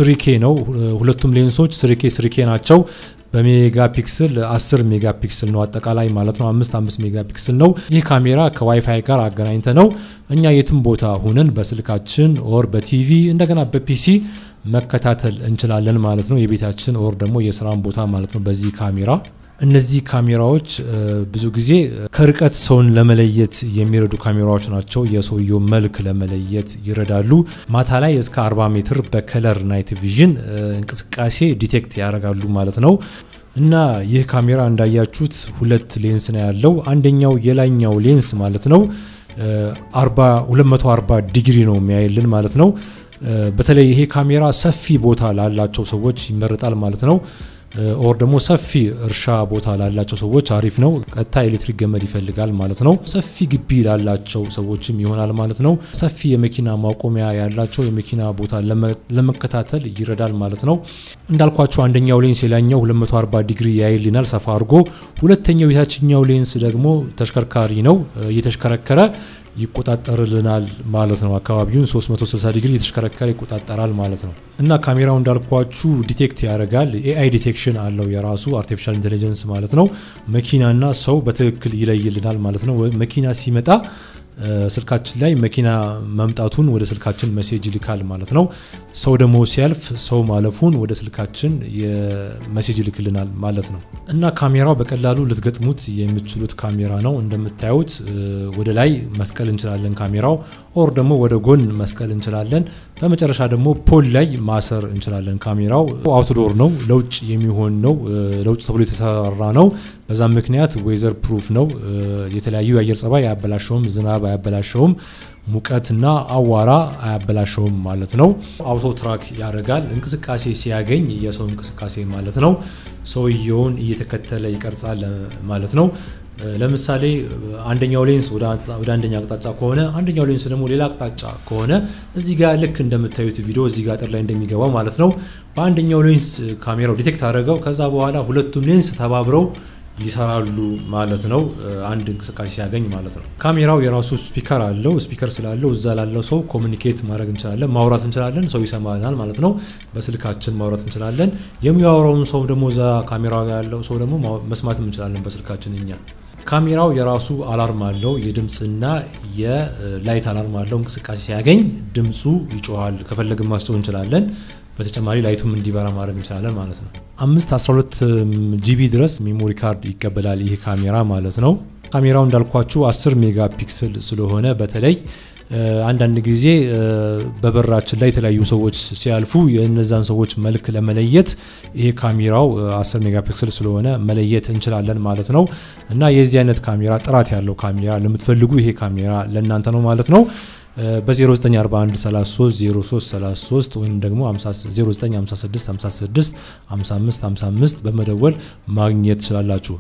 3K ነው። ሁለቱም ሌንሶች 3K 3K ናቸው። በ megapixel 10 megapixel ነው አጠቃላይ ማለት ነው። 5 5 megapixel ነው። ይህ ካሜራ ከዋይፋይ ጋር አገናኝተን ነው እኛ የትም ቦታ ሆነን በስልካችን or በ TV እንደገና በ PC መከታተል እንችላለን ማለት ነው። የቤታችን or ደግሞ የስራን ቦታ ማለት ነው በዚህ ካሜራ። እነዚህ ካሜራዎች ብዙ ጊዜ ከርቀት ሰውን ለመለየት የሚረዱ ካሜራዎች ናቸው። የሰውየው መልክ ለመለየት ይረዳሉ። ማታ ላይ እስከ 40 ሜትር በ color night vision እንቅስቃሴ detect ያደርጋሉ ማለት ነው። እና ይህ ካሜራ እንዳያችሁት ሁለት ሌንስ ነው ያለው። አንደኛው የላይኛው ሌንስ ማለት ነው 240 ዲግሪ ነው የሚያይልን ማለት ነው። በተለይ ይሄ ካሜራ ሰፊ ቦታ ላላቸው ሰዎች ይመረጣል ማለት ነው። or ደግሞ ሰፊ እርሻ ቦታ ላላቸው ሰዎች አሪፍ ነው። ቀጥታ ኤሌክትሪክ ገመድ ይፈልጋል ማለት ነው። ሰፊ ግቢ ላላቸው ሰዎችም ይሆናል ማለት ነው። ሰፊ የመኪና ማቆሚያ ያላቸው የመኪና ቦታ ለመከታተል ይረዳል ማለት ነው። እንዳልኳቸው አንደኛው ሌንስ የላይኛው 240 ዲግሪ ያይልናል ሰፋ አድርጎ። ሁለተኛው የታችኛው ሌንስ ደግሞ ተሽከርካሪ ነው፣ እየተሽከረከረ ይቆጣጠርልናል ማለት ነው። አካባቢውን 360 ዲግሪ እየተሽከረከረ ይቆጣጠራል ማለት ነው። እና ካሜራው እንዳልኳችሁ detect ያደርጋል። AI detection አለው የራሱ artificial intelligence ማለት ነው። መኪናና ሰው በትክክል ይለይልናል ማለት ነው። መኪና ሲመጣ ስልካችን ላይ መኪና መምጣቱን ወደ ስልካችን message ይልካል ማለት ነው። ሰው ደግሞ ሲያልፍ ሰው ማለፉን ወደ ስልካችን የ message ይልክልናል ማለት ነው። እና ካሜራው በቀላሉ ልትገጥሙት የምትችሉት ካሜራ ነው። እንደምታዩት ወደ ላይ መስቀል እንችላለን ካሜራው፣ or ደግሞ ወደ ጎን መስቀል እንችላለን። በመጨረሻ ደግሞ pole ላይ ማሰር እንችላለን። ካሜራው outdoor ነው፣ ለውጭ የሚሆን ነው፣ ለውጭ ተብሎ የተሰራ ነው። በዛም ምክንያት weather proof ነው። የተለያዩ የአየር ጸባይ አያበላሸውም፣ ዝናብ አያበላሸውም፣ ሙቀትና አዋራ አያበላሸውም ማለት ነው። auto track ያደርጋል። እንቅስቃሴ ሲያገኝ የሰው እንቅስቃሴ ማለት ነው፣ ሰውየውን እየተከተለ ይቀርጻል ማለት ነው። ለምሳሌ አንደኛው ሌንስ ወደ አንደኛ አቅጣጫ ከሆነ፣ አንደኛው ሌንስ ደግሞ ሌላ አቅጣጫ ከሆነ፣ እዚህ ጋር ልክ እንደምታዩት ቪዲዮ እዚህ ጋር አጥር ላይ እንደሚገባው ማለት ነው። በአንደኛው ሌንስ ካሜራው detect አደረገው። ከዛ በኋላ ሁለቱም ሌንስ ተባብረው ይሰራሉ ማለት ነው። አንድ እንቅስቃሴ ሲያገኝ ማለት ነው። ካሜራው የራሱ speaker አለው። Speaker ስላለው እዛ ላለው ሰው communicate ማድረግ እንችላለን፣ ማውራት እንችላለን። ሰው ይሰማናል ማለት ነው። በስልካችን ማውራት እንችላለን። የሚያወራውን ሰው ደግሞ እዛ ካሜራው ጋር ያለው ሰው ደግሞ መስማትም እንችላለን በስልካችን እኛ። ካሜራው የራሱ alarm አለው። የድምፅና የ light alarm አለው። እንቅስቃሴ ሲያገኝ ድምፁ ይጮሃል። ከፈለግን ማስጮህ እንችላለን። በተጨማሪ light ኡም እንዲበራ ማድረግ እንችላለን ማለት ነው። 5 12 GB ድረስ memory card ይቀበላል ይህ ካሜራ ማለት ነው። ካሜራው እንዳልኳችሁ 10 megapixel ስለሆነ በተለይ አንዳንድ ጊዜ በበራችን ላይ የተለያዩ ሰዎች ሲያልፉ የእነዛን ሰዎች መልክ ለመለየት ይሄ ካሜራው 10 megapixel ስለሆነ መለየት እንችላለን ማለት ነው። እና የዚህ አይነት ካሜራ፣ ጥራት ያለው ካሜራ ለምትፈልጉ ይሄ ካሜራ ለእናንተ ነው ማለት ነው። በ0941 33 03 33 ወይም ደግሞ 0956 56 55 55 በመደወል ማግኘት ትችላላችሁ።